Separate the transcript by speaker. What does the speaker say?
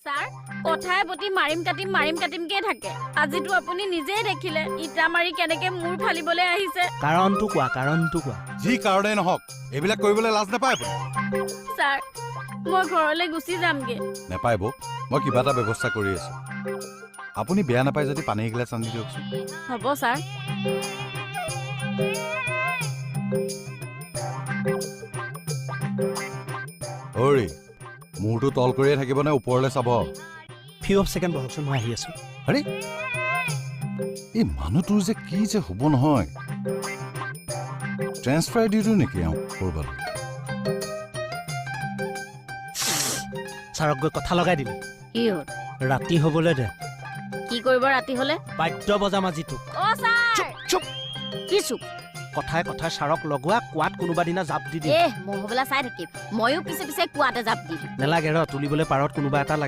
Speaker 1: Sir, কথাই প্ৰতি মাৰিম কাটিম মাৰিম কাটিমকে থাকে। আজিতো আপুনি নিজেই দেখিলে, ইটা মাৰি কেনেকে মূৰ ফালিবলৈ আহিছে।
Speaker 2: কাৰণটো কোৱা, কাৰণটো কোৱা।
Speaker 3: যি কাৰণেই নহওক, এইবিলাক কৰিবলৈ লাজ নাপায় আপুনি?
Speaker 1: ছাৰ, মই ঘৰলৈ গুচি যামগে।
Speaker 3: নাপায় বৌ, মই কিবা এটা ব্যৱস্থা কৰি আছো। আপুনি বেয়া নাপায় যদি পানী এগিলাচ আনি দিয়কচোন।
Speaker 1: হ'ব ছাৰ।
Speaker 3: হৰি, মূৰটো তল কৰিয়ে থাকিব নে ওপৰলৈ চাব?
Speaker 2: ফিউ অফ ছেকেণ্ড বহকচোন, মই আহি আছোঁ।
Speaker 3: আৰে, এই মানুহটোৰ যে কি যে হ'ব নহয়। ট্ৰেন্সফাৰ দি দিওঁ নেকি এওঁক ক'ৰবালৈ?
Speaker 2: ছাৰক গৈ কথা লগাই দিলি।
Speaker 1: কি হ'ল?
Speaker 2: ৰাতি হ'বলৈ দে।
Speaker 1: কি কৰিব ৰাতি হ'লে?
Speaker 2: বাদ্য বজাম আজি তোক।
Speaker 1: অ ছাৰ।
Speaker 2: চুপ।
Speaker 1: কি চুপ?
Speaker 2: কথাই কথাই ছাৰক লগোৱা, কোৱাত কোনোবা দিনা জাপ দি দিম।
Speaker 1: এহ, মই হ'বলা চাই থাকিম। ময়ো পিছে পিছে কুৱাতে জাপ দি দিম।
Speaker 2: নেলাগে ৰ, তুলিবলৈ পাৰত কোনোবা এটা লাগে।